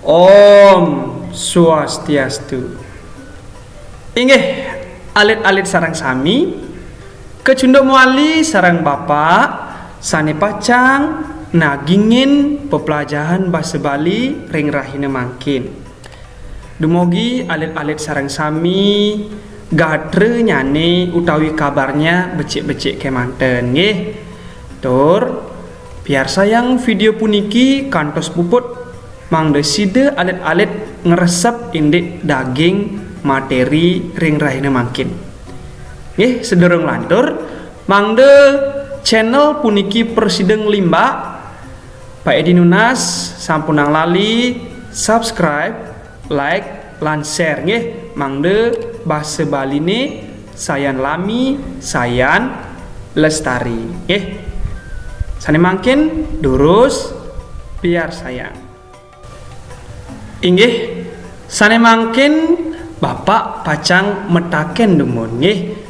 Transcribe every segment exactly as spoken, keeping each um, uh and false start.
Om Swastiastu. Inggih, alit-alit sareng sami, kacunduk mawali sareng Bapak sane pacang nagingin peplajahan basa Bali ring rahina mangkin. Dumugi alit-alit sareng sami gatranyane utawi kabarnya becik-becik kemanten, nggih. Tur piarsayang video puniki kantos puput, mangda sida alit-alit ngresep indik daging materi ring rahina mangkin. Nggih, sedurung lantur, mangda channel puniki prasida nglimbak. Pak Edi nunas, sampunang lali subscribe, like, lan share, nggih, mangda basa Baline sayan lami, sayan lestari, nggih. Sane mangkin durus piarsayang. Inggih, sane mangkin Bapak pacang mataken dumun, nggih.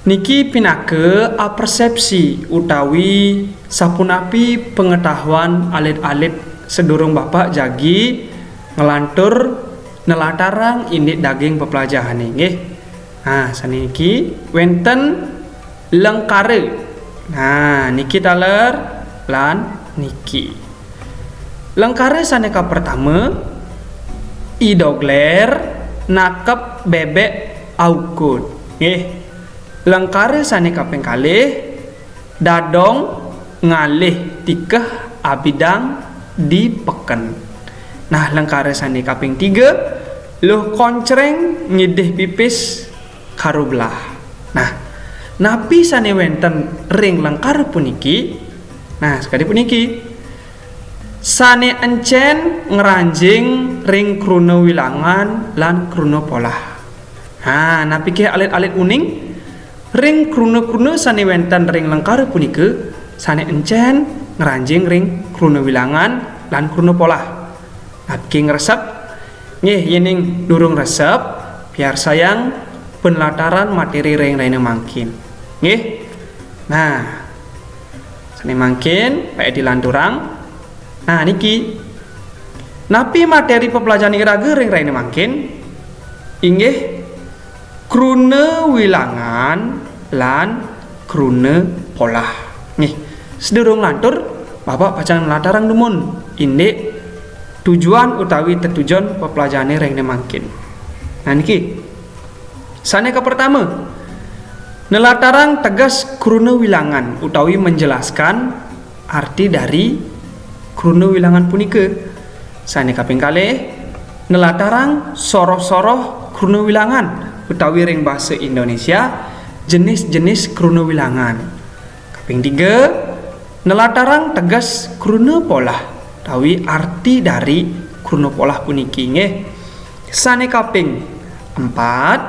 Niki pinaka apersepsi utawi sapunapi pangetahuan alit-alit sadurung Bapak jagi nglantur nelatarang indik daging peplajahane, nggih. Nah, sane niki wenten lengkara. Nah, niki taler lan niki. Lengkara sane kapertama, I Dogler nakep bebek aukud. Nggih. Lengkara sane kaping kalih, Dadong ngalih tikeh abidang di peken. Nah, lengkara sane kaping tiga, Luh Koncreng ngidih pipis karo belah. Nah, napi sane wenten ring lengkara puniki? Nah, sakadi puniki. Sane encen ngranjing ring kruna wilangan lan kruna polah. Nah, napike alit-alit uning? Ring kruna-kruna sane wenten ring lengkara punika, sane encen ngranjing ring kruna wilangan lan kruna polah. Napike ngresep? Nggih, yening durung resep, piarsayang penlataran materi ring rahina mangkin. Nggih. Nah, sane mangkin Pak Edi lanturang. Nah, niki. Napi materi peplajahan iraga ring rahina mangkin? Inggih, kruna wilangan lan kruna polah. Nggih, sadurung lantur, Bapak pacang nlatarang dumun indik tujuan utawi tetujon peplajahane rahina mangkin. Nah, niki. Sane kapertama, nelatarang teges kruna wilangan utawi menjelaskan arti dari kruna wilangan punika. Sane kaping kalih, nelatarang soroh-soroh kruna wilangan utawi ring basa Indonesia jenis-jenis kruna wilangan. Kaping tiga, nelatarang teges kruna polah utawi arti dari kruna polah puniki, nggih. Sane kaping empat,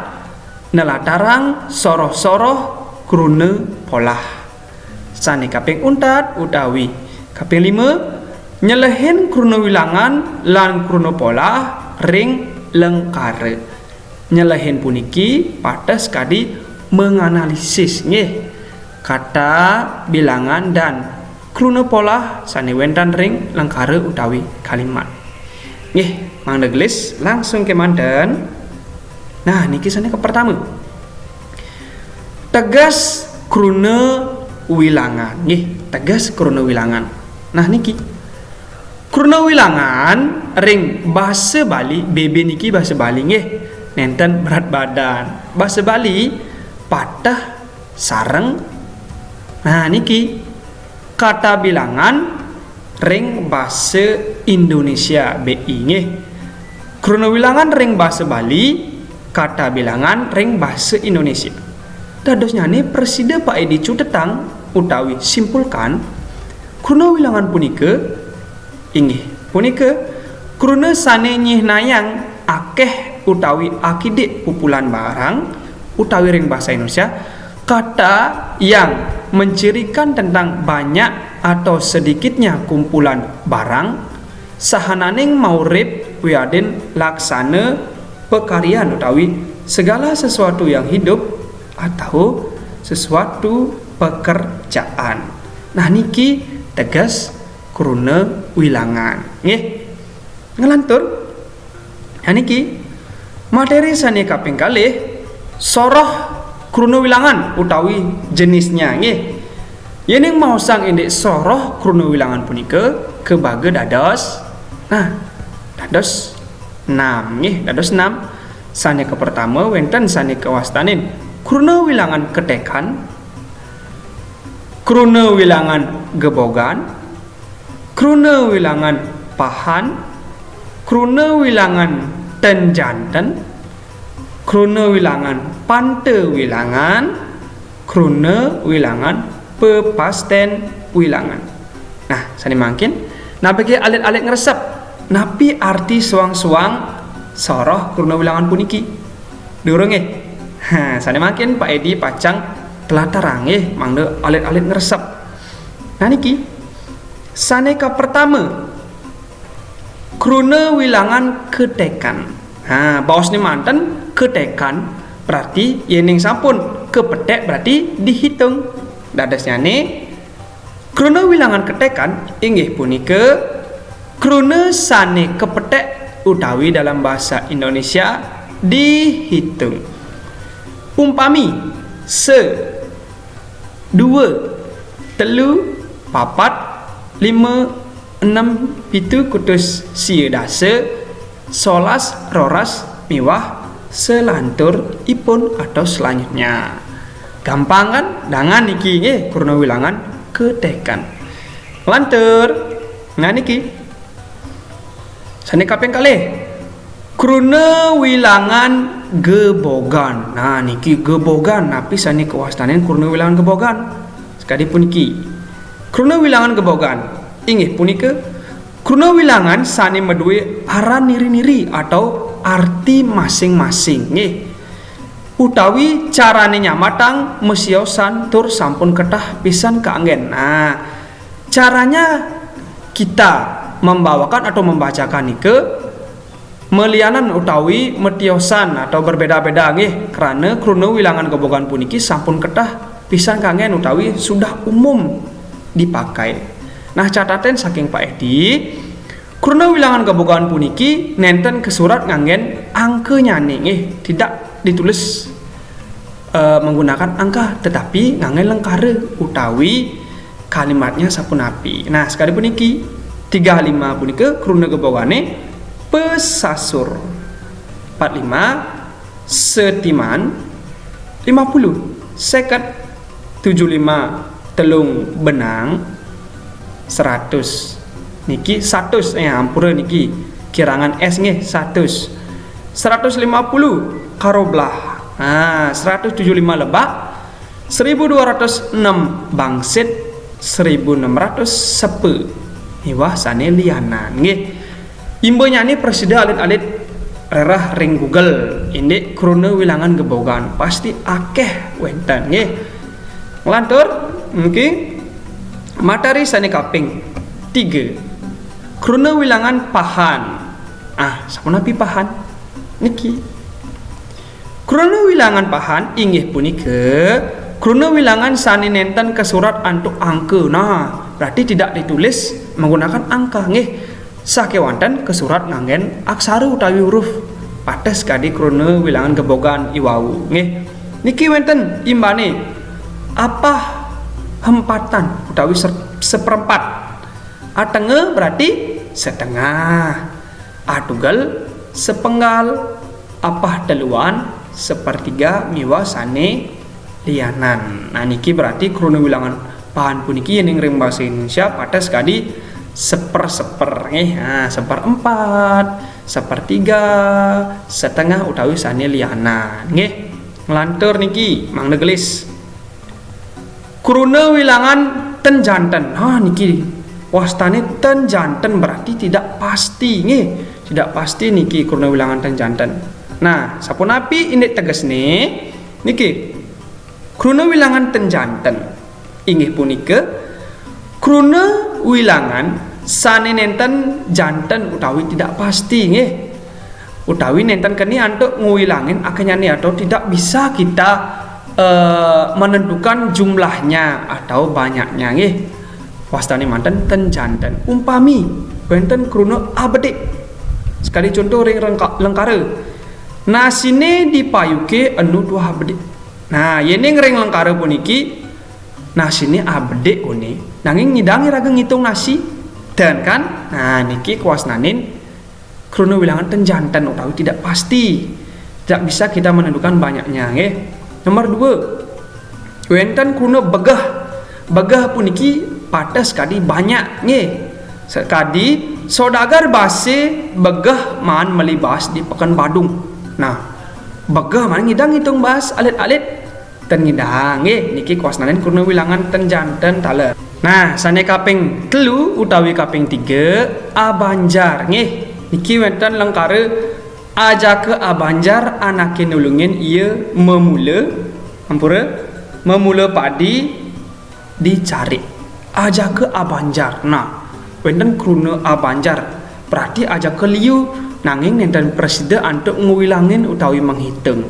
nelatarang soroh-soroh kruna polah. Sane kaping untat utawi kaping lima, nyelehin kruna wilangan lan kruna polah ring lengkara. Nyelehin puniki pateh sakadi menganalisis, nggih, kata, bilangan, dan kruna polah sane wenten ring lengkara utawi kalimat. Nggih, mangda gelis langsung kemanten. Nah, niki sane kapertama. Teges kruna wilangan, nggih, teges kruna wilangan. Nah, niki. Kruna wilangan ring basa Bali, B B niki basa Bali, nggih. Nenten berat badan. Basa Bali pateh sareng. Nah, niki kata bilangan ring basa Indonesia, B I, nggih. Kruna wilangan ring basa Bali, kata bilangan ring basa Indonesia. Dadosnyane prasida Pak Edi cutetang utawi simpulkan, kruna wilangan punika inggih punika kruna sane nyihnayang akeh utawi akidik pupulan barang utawi ring basa Indonesia, kata yang mencirikan tentang banyak atau sedikitnya kumpulan barang, sahananing maurip wiadin laksana pakaryan utawi segala sesuatu yang hidup atau sesuatu pekerjaan. Nah, niki teges kruna wilangan. Nggih. Nglantur, nah niki, materi sane kaping kalih, soroh kruna wilangan utawi jenisnya, nggih. Yening maosang indik soroh kruna wilangan punika kabaga dados, nah, dados enam, nggih, dados enam. Sane kapertama wenten sane kawastanin kruna wilangan ketekan, kruna wilangan gebogan, kruna wilangan pahan, kruna wilangan ten janten, kruna wilangan panta wilangan, kruna wilangan pepasten wilangan. Nah, sane mangkin, napi alit-alit ngresep, napi arti suang-suang soroh kruna wilangan puniki? Durung, nggih. Ha, sane mangkin Pak Edi pacang tlatarang, nggih, mangda alit-alit ngresep. Nah niki, sane kapertama, kruna wilangan ketekan. Ha, baosne manten ketekan, berarti yening sampun kepetek berarti dihitung. Dadosnyane, kruna wilangan ketekan inggih punika kruna sane kepetek utawi dalam bahasa Indonesia dihitung. Umpami, se, dua, telu, papat, lima, enem, pitu, kutus, sia dasa, solas, roras, miwah selantur ipun atau selanjutnya. Gampang kan? Dangan niki nggih kruna wilangan ketekan. Lantur, nah niki. Sane kaping kalih, kruna wilangan gebogan. Nah, niki gebogan, napi sane kawastanin kruna wilangan gebogan? Sakadi puniki. Kruna wilangan gebogan inggih punika kruna wilangan sane madue aran niri-niri atau arti masing-masing, nggih. Utawi carane nyamatang masiosan tur sampun ketah pisan kaanggen. Nah, caranya kita membawakan atau membacakan nika malianan utawi matiosan atau berbeda-beda, nggih, krana kruna wilangan gebogan puniki sampun ketah pisan kaanggen utawi sudah umum dipakai. Nah, cataten saking Pak Edi, kruna wilangan gebogan puniki nenten kasurat nganggen angkanyane, nggih, tidak ditulis, eh, menggunakan angka, tetapi nganggen lengkara utawi kalimatnya sapunapi. Nah, sakadi puniki, tiga lima punika kruna gebogane pesasur. Empat lima, setiman, lima puluh, seket, tujuh lima, telung benang, seratus. Niki satus, eh, ampura niki, kirangan S nggih, satus. Seratus lima puluh, karoblah. Nah, seratus tujuh lima lebak, seribu dua ratus enam bangsit, seribu enam ratus sepe. Miwah sane lianan, nggih. Imbanyane prasida alit-alit rereh ring Google, indik kruna wilangan gebogan, pasti akeh wenten, nggih. Nglantur, niki materi sane kaping tiga. Kruna wilangan pahan. Ah, sapunapi pahan? Niki. Kruna wilangan pahan inggih punika kruna wilangan sane nenten kasurat antuk angka. Nah, berarti tidak ditulis menggunakan angka, nggih. Sakewanten kasurat nganggen aksara utawi huruf. Pates kadi kruna wilangan gebogan iwau, nggih. Niki wenten imbane apah hempatan utawi ser-, seperempat. Atenga berarti setengah. Atugel, sepenggal, apah teluan, sepertiga, miwah sane lianan. Nah, niki berarti kruna wilangan pahan puniki yening ring basa Indonesia pates kadi seper-seper, nggih. Nah, seperempat, sepertiga, setengah utawi sane lianan, nggih. Nglantur niki, mangda gelis. Kruna wilangan ten janten. Ha, niki wastane ten janten berarti tidak pasti, nggih. Tidak pasti niki kruna wilangan ten janten. Nah, sapunapi indik tegesne? Niki. Kruna wilangan ten janten. Inggih punika kruna wilangan sane nenten janten utawi tidak pasti, nggih. Utawi nenten keni antuk ngwilangin akanyane atau tidak bisa kita, eh, menentukan jumlahnya atau banyaknya, nggih. Wastane manten ten janten. Umpami wenten kruna abedik. Sakadi conto ring rengka-, lengkara. Nasine dipayuke enu tuah abedik. Nah, yening ring lengkara puniki nasine abedik kone, nanging nyidang iraga ngitung nasi? Ten kan? Nah, niki kawastananing kruna wilangan ten janten utawi tidak pasti. Tidak bisa kita menentukan banyaknya, nggih. Nomor dua, wenten kruna begeh. Begeh puniki pateh sakadi banyak, nggih. Sakadi saudagar baase begeh maan meli baas di Peken Badung. Nah, begeh maan ngidang ngitung baas alit-alit. Ten ngidang, nggih, niki kawastananing kruna wilangan ten janten taler. Nah, sane kaping telu utawi kaping tiga, abanjar, nggih. Niki wenten lengkara ajaka abanjar anake nulungin ia memula, ampura, memula padi dicarik. Ajaka abanjar. Nah, wenten kruna abanjar. Berarti ajaka liu, nanging nenten prasida antuk ngwilangin utawi menghitung.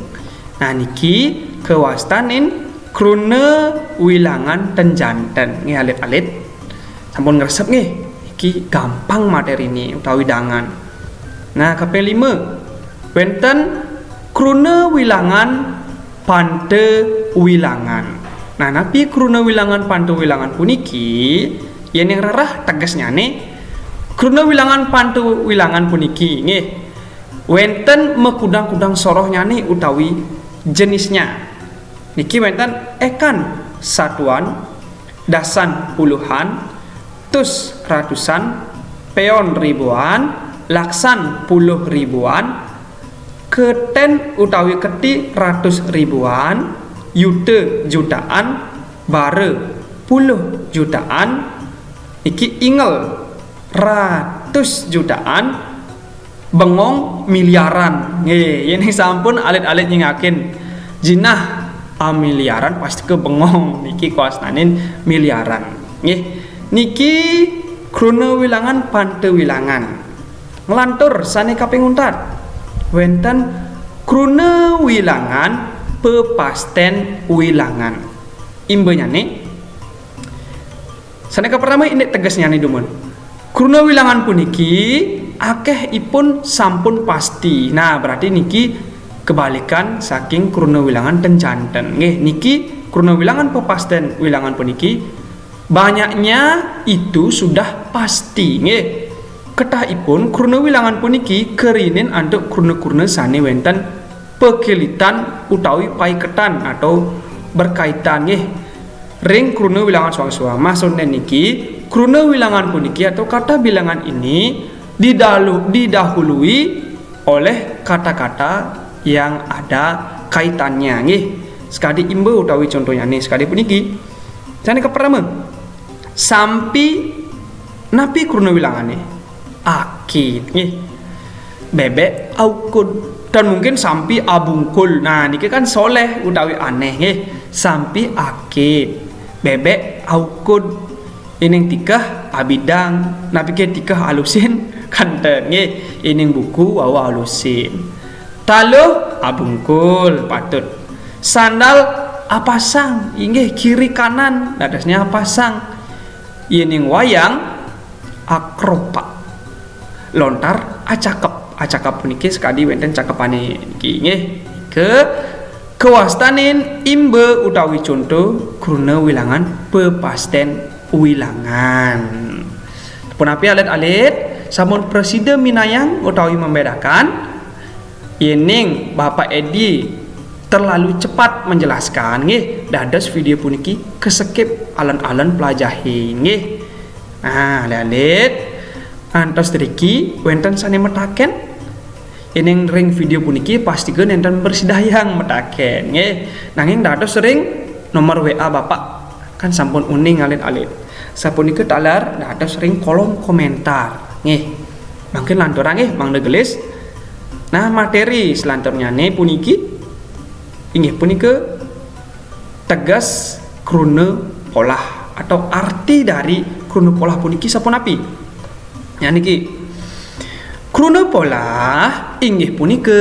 Nah, niki kawastananing kruna wilangan ten janten, nggih alit-alit. Sampun ngresep nggih. Niki gampang materine utawi dangan. Nah, kaping lima, wenten kruna wilangan panta wilangan. Nah, napi kruna wilangan panta wilangan puniki? Yening rereh tegesnyane, kruna wilangan panta wilangan puniki, nggih, wenten makudang-kudang sorohnyane utawi jenisnya. Niki wenten ekan satuan, dasan puluhan, tus ratusan, peon ribuan, laksan puluh ribuan, keten utawi keti ratus ribuan, yuta jutaan, bara puluh jutaan, niki ingel ratus jutaan, bengong miliaran. Nggih, yen sampun alit-alit nyingakin jinah amiliaran, pasti ke bengong. Niki kawastananing miliaran. Nggih. Niki kruna wilangan panta wilangan. Nglantur sane kaping untat. Wenten kruna wilangan pepasten wilangan. Imbanyane, sane kapertama indik tegesnyane dumun. Kruna wilangan puniki akehipun sampun pasti. Nah, berarti niki kebalikan saking kruna wilangan ten janten. Nggih, niki kruna wilangan pepasten wilangan puniki banyaknya itu sudah pasti. Nggih. Ketahipun kruna wilangan puniki karinin antuk kruna-kruna sane wenten pakelitan utawi paiketan atau berkaitan nggih ring kruna wilangan suang-suang. Maksudnya niki, kruna wilangan puniki atau kata bilangan ini didalu-, didahului oleh kata-kata yang ada kaitannya nggih. Sekadi imba utawi contohnya nih, sekadi puniki. Sane kapertama, sampi napi kruna wilangane? Akit nggih. Bebek aukud. Dan mungkin sampi abungkul. Nah, niki kan soleh utawi aneh nggih. Sampi akit. Bebek aukud. Ining tikeh abidang. Napike tikeh alusin? Kanten nggih. Ining buku wau alusin. Taluh abungkul patut. Sandal apasang, inggih kiri kanan, dadosnya apasang. Yening wayang akropat. Lontar acakep. Acakep puniki sekadi wenten cakepane niki nggih. Ke kawastanin imba utawi conto kruna wilangan pepasten wilangan. Punapi alit-alit, sampun prasida minayang utawi membedakan? Yening Bapak Edi terlalu cepat menjelaskan, nggih, dados video puniki keskip alon-alon plajahe, nggih. Nah, alit-alit, ngantos driki wenten sane metaken? Yening ring video puniki pasti nenten prasida metaken, nggih. Nanging dados ring nomor W A Bapak. Kan sampun uning alit-alit. Sapunika taler dados ring kolom komentar. Nggih. Mangkin lanturang nggih, mangda gelis. Nah, materi selanturnyane puniki inggih punika teges kruna polah atau arti dari kruna polah puniki sapunapi? Ya niki. Kruna polah inggih punika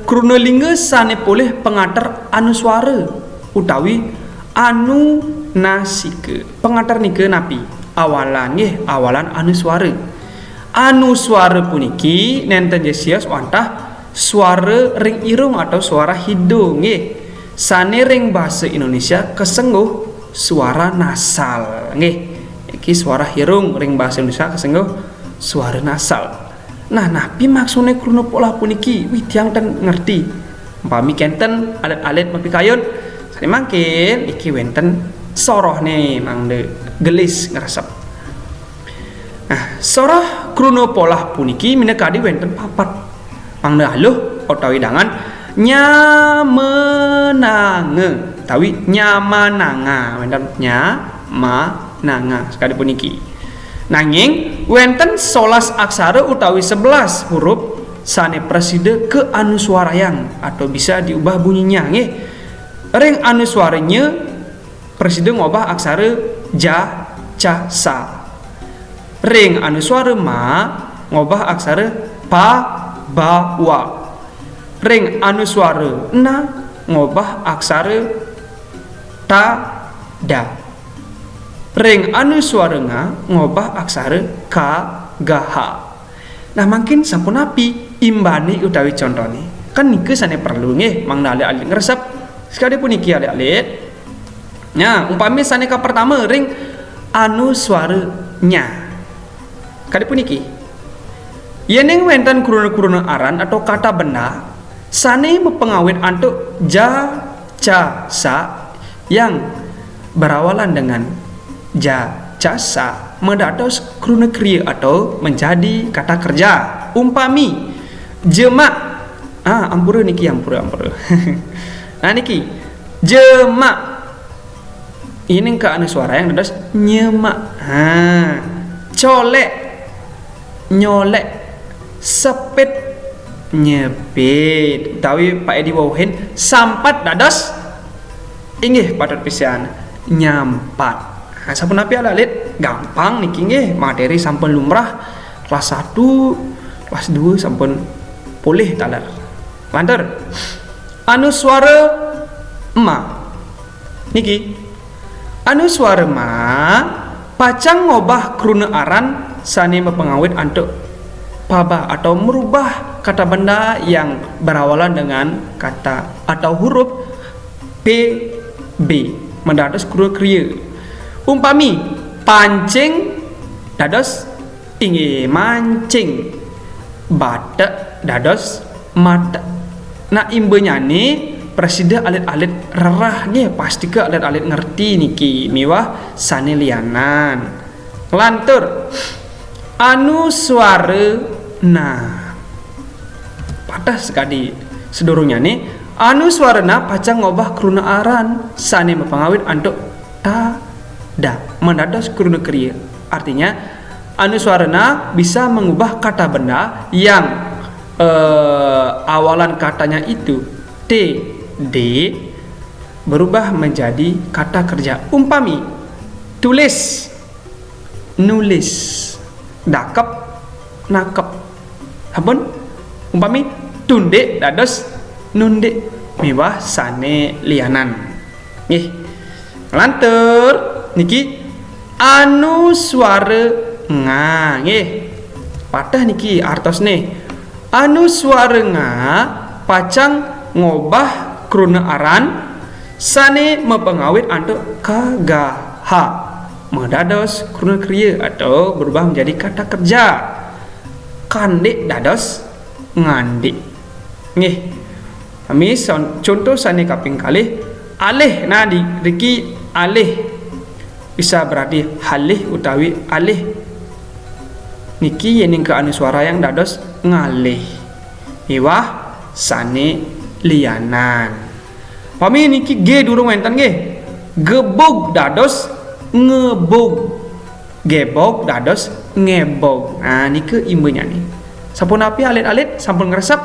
kruna lingga sane polih pangater anuswara utawi anunasika. Pangater nika napi? Awalan nggih, awalan anuswara. Anuswara puniki nénten ja sios wantah suara ring irung atau suara hidung, nggih. Sané ring basa Indonesia kasengguh suara nasal, nggih. Iki suara hirung ring basa Indonesia kasengguh suara nasal. Nah, napi maksudné kruna polah puniki? Wih, tiang ten ngerti. Umpami kénten alit-alit mapikayun, sané mangkin iki wénten sorohné mangda gelis ngresep. Nah, soroh kruna polah puniki minakadi wénten papat. Mangda aluh utawi dangan nyamenanga utawi nyamananga. Wénten nyamananga sakadi puniki. Nanging wénten solas aksara utawi sebelas huruf sané prasida kaanuswarayang atau bisa diubah bunyinya, nggih. Ring anuswara nya prasida ngobah aksara ja, ca, sa. Ring anuswara ma ngobah aksara pa, ba, wa. Ring anuswara na ngobah aksara ta, da. Ring anuswara nga ngobah aksara ka, ga, ha. Nah, mangkin sapunapi imbané utawi contoné? Kan nika sané perlu nggih, mangda alit-alit ngresep. Sakadi puniki alit-alit. Nah, umpami sané kapertama ring anuswara nya. Kadi puniki. Yéning wénten kruna-kruna aran atau kata benda sané mapangawit antuk ja, ca, sa yang berawalan dengan ja, ca, sa madados kruna kriya atau menjadi kata kerja. Umpami, jemak. Ah, ampura niki, ampura, ampura. Nah, niki, jemak. Ini ka anuswara yang dados nyemak. Ha. Colék. Nyolék. Sepit. Nyepit. Utawi Pak Edi wauhin sampat dados inggih patut pisan nyampat. Nah, sapunapi alit-alit, gampang niki nggih, materi sampun lumrah kelas satu, kelas dua sampun polih taler. Lantur. Anuswara ma. Niki. Anuswara ma pacang ngobah kruna aran sané mapangawit antuk pabah atau merubah kata benda yang berawalan dengan kata atau huruf P B madados kruna kriya. Umpami pancing dados inggih mancing. Batek dados matek. Nah, imbanyané prasida alit-alit rerah nggih, pastika alit-alit ngerti niki miwah sané lianan. Lantur anuswara na. Pateh sakadi sadurungnyané, anuswara na pacang ngobah kruna aran sané mapangawit antuk ta, da madados kruna kriya. Artinya, anuswara na bisa mengubah kata benda yang eh, awalan katanya itu T D berubah menjadi kata kerja. Umpami, tulis, nulis, dakep, nakep. Sampun? Umpami, tundik dados nundik miwah sané lianan. Nggih. Lantur niki anuswara nga, nggih. Pateh niki artosné. Anuswara nga pacang ngobah kruna aran sané mapangawit antuk ka, ga, ha madados kruna kriya atau berubah menjadi kata kerja. Kandik dados ngandik. Nggih. Sami son-, contoh sané kaping kalih, alih. Nah, di, riki alih bisa berarti halih utawi alih. Niki yéning kaanuswarayang dados ngalih miwah sané lianan. Pami niki G durung wénten nggih. Gebug dados ngebug. Gebog dados ngebog. Nah, nika imbanyané. Sapunapi alit-alit sampun ngresep?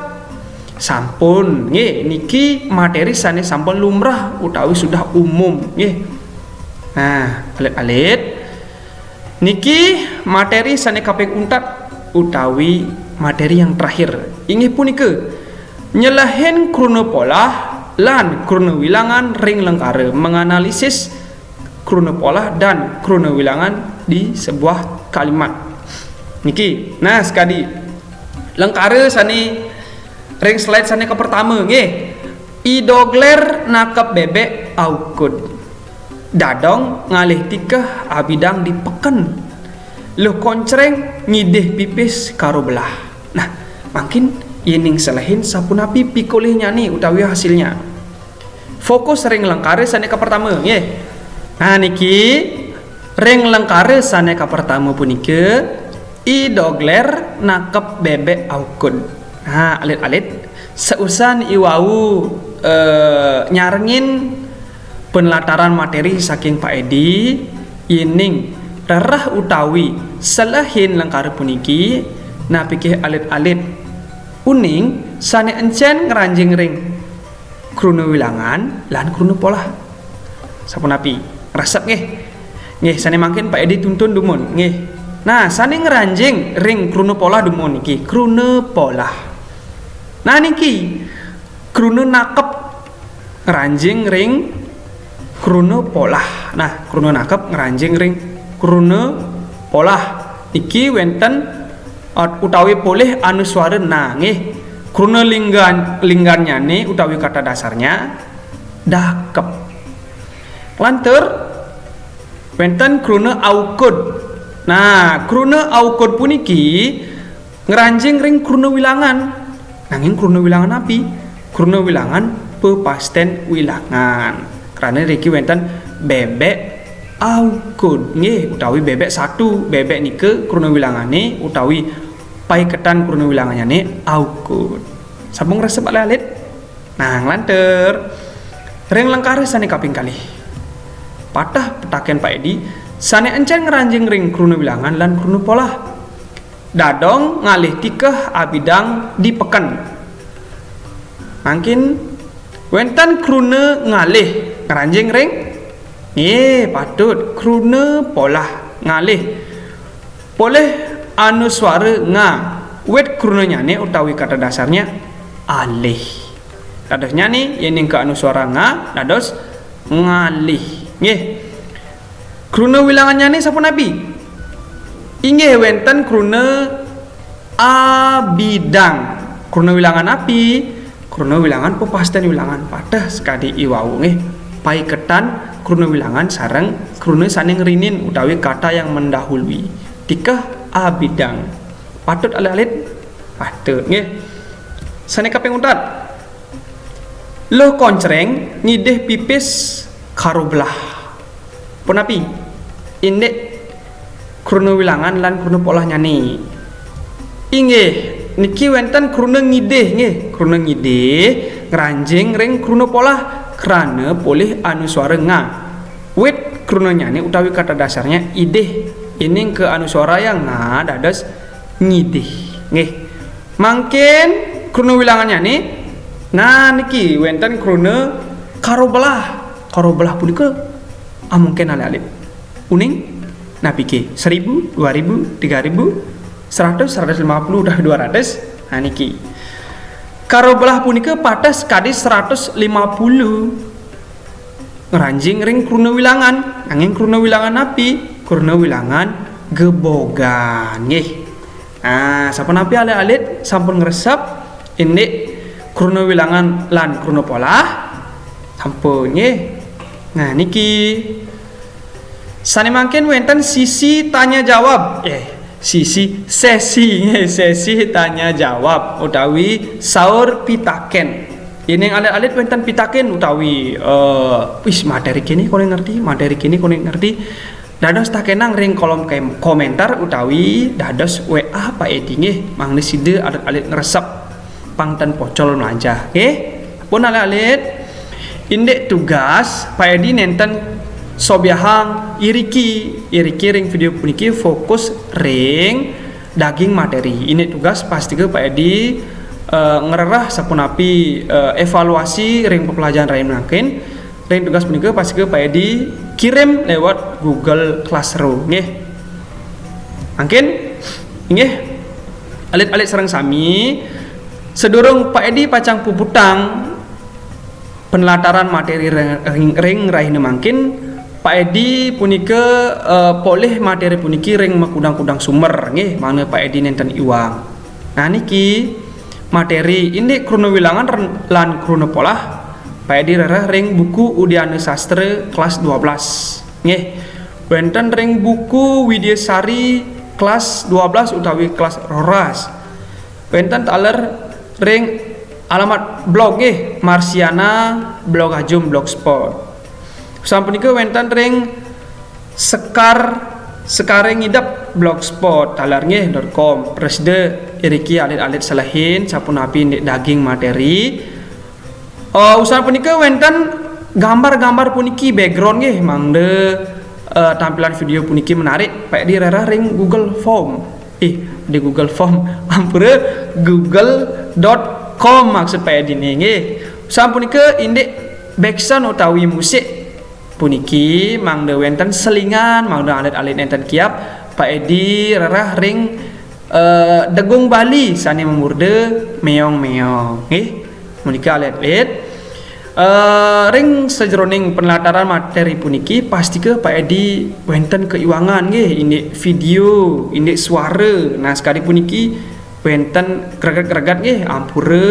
Sampun, nggih, niki materi sané sampun lumrah utawi sudah umum, nggih. Nah, alit-alit, niki materi sané kaping untat utawi materi yang terakhir. Inggih punika, nyelehin kruna polah lan kruna wilangan ring lengkara, menganalisis kruna polah dan kruna wilangan di sebuah kalimat. Niki, nah, sekadi lengkara sane ring slide sane kapertama, nggih. I Dogler nakep bebek aukud. Dadong ngalih tikeh abidang di peken. Luh Koncreng ngidih pipis karo belah. Nah, mangkin yening selehin sapunapi pikolihnyane utawi hasilnya. Fokus ring lengkara sane kapertama, nggih. Nah, niki ring lengkara sane kapertama punika, I Dogler nakep bebek aukud. Nah, alit-alit, sausan iwau eh, nyarengin penlataran materi saking Pak Edi, yening rereh utawi selehin lengkara puniki, nah, pikih alit-alit, uning sane encen ngranjing ring kruna wilangan lan kruna polah. Sapunapi? Resep nggih. Nggih, sane mangkin Pak Edi tuntun dumun, nggih. Nah, sane ngranjing ring kruna polah dumun niki, kruna polah. Nah, niki kruna nakep ngranjing ring kruna polah. Nah, kruna nakep ngranjing ring kruna polah. Niki wenten, uh, utawi polih anuswara na, nggih. Kruna linggan-, linggannyane utawi kata dasarnya dakep. Lantur wenten kruna aukud. Nah, kruna aukud puniki ngranjing ring kruna wilangan. Nanging kruna wilangan api? Kruna wilangan pepasten wilangan. Krana riki wenten bebek aukud, nggih, utawi bebek satu. Bebek nika kruna wilangane utawi paiketan kruna wilangannyane aukud. Sampun ngresep alit-alit? Nah, nglantur. Ring lengkara sane kaping kalih. Pateh pitaken Pak Edi, sane encen ngranjing ring kruna wilangan lan kruna polah. Dadong ngalih tikeh abidang di peken. Mangkin wenten kruna ngalih ngranjing ring? Nggih, patut, kruna polah ngalih. Polih anuswara nga, wit krunanyane utawi kata dasarnya alih. Dadosnyane, yening ka anuswara nga, dados ngalih. Nggih. Kruna wilangannyane sapunapi? Inggih wenten kruna abidang. Kruna wilangan api? Kruna wilangan pepasten wilangan, pateh sakadi iwau, nggih. Paiketan kruna wilangan sareng kruna sane ngrinin utawi kata yang mendahului. Tikeh abidang. Patut alit-alit? Patut, nggih. Sane kaping untat. Luh Koncreng ngidih pipis karo belah. Punapi? Indik kruna wilangan lan kruna polahnyane. Inggih, niki wenten kruna ngidih, nggih. Kruna ngidih ngranjing ring kruna polah krana polih anuswara nga. Wit krunanyane utawi kata dasarnya idih, yening ka anuswara yang nga dados ngidih. Nggih. Mangkin kruna wilangannyane, nah, niki wenten kruna karo belah. Karo belah punika amongken alit-alit. Uning, napi ke? Seribu, dua ribu, tiga ribu, seratus, seratus lima puluh, dah dua ratus. Nah, niki. Karo belah punika pateh sakadi seratus lima puluh. Ngranjing ring kruna wilangan, nanging kruna wilangan napi? Kruna wilangan gebogan, nggih. Nah, sapunapi alit-alit sampun ngresep indik kruna wilangan lan kruna polah? Sampun, nggih. Nah, niki. Sane mangkin wenten sisi tanya jawab. Eh, sisi, sesi, nggih, sesi tanya jawab utawi saur pitaken. Yening alit-alit wenten pitaken utawi, eh, "Wis, materi kene koning ngerti, materi kene koning ngerti," dados takenang ring kolom kem-, komentar utawi dados W A Pak Edi, nggih, mangda sida alit-alit ngresep pang ten pocol mlajah, nggih. Pun alit-alit, indik tugas Pak Edi nenten sobiahang iriki, iriki ring video puniki fokus ring daging materi. Indik tugas pastika Pak Edi, eh, ngrereh sapunapi, eh, evaluasi ring pepelajaran rahina mangkin. Ring tugas punika pastika Pak Edi kirim lewat Google Classroom, nggih. Mangkin, inggih, alit-alit sareng sami, sadurung Pak Edi pacang puputang penlataran materi ring, ring, ring rahina mangkin, Pak Edi punika eh, polih materi puniki ring makudang-kudang sumber nggih, mangda Pak Edi nenten iwang. Nah niki materi indik kruna wilangan ren- lan kruna polah Pak Edi rereh ring buku Udiana Sastra kelas dua belas. Nggih. Wenten ring buku Widyasari kelas dua belas utawi kelas roras. Wenten taler ring alamat blog nggih, Marsiana Blog Ajum Blogspot. Sapunika wenten ring sekar sekare ngidep blogspot taler nggih dot com. Prasida iriki alit-alit selehin sapunapi indik daging materi. Uh, usan punika wenten gambar-gambar puniki background nggih, mangda uh, tampilan video puniki menarik, Pak Edi rereh ring Google Form. Ih, di Google Form. Ampura, google dot com maksud Pak Edi nggih. Usan punika indik backsound utawi musik puniki mangda wenten selingan, mangda alit-alit nenten kiap, Pak Edi rereh ring eh, Degung Bali sane mamurda Meong-meong nggih. Punika alit-alit. Eh, ring sajeroning penlataran materi puniki pastika Pak Edi wenten keiwangan nggih, indik video, indik suara. Nah, sekadi puniki wenten greget-greget nggih, ampura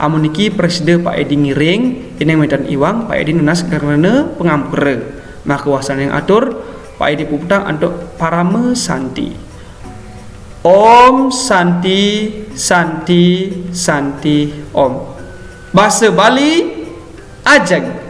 amun niki prasida Pak Edi ngiring, yen wenten iwang Pak Edi nunas karana pangampura. Maka wasana yang atur Pak Edi puputang antuk parama santi. Om Santi, Santi, Santi, Om. Basa Bali, ajeng.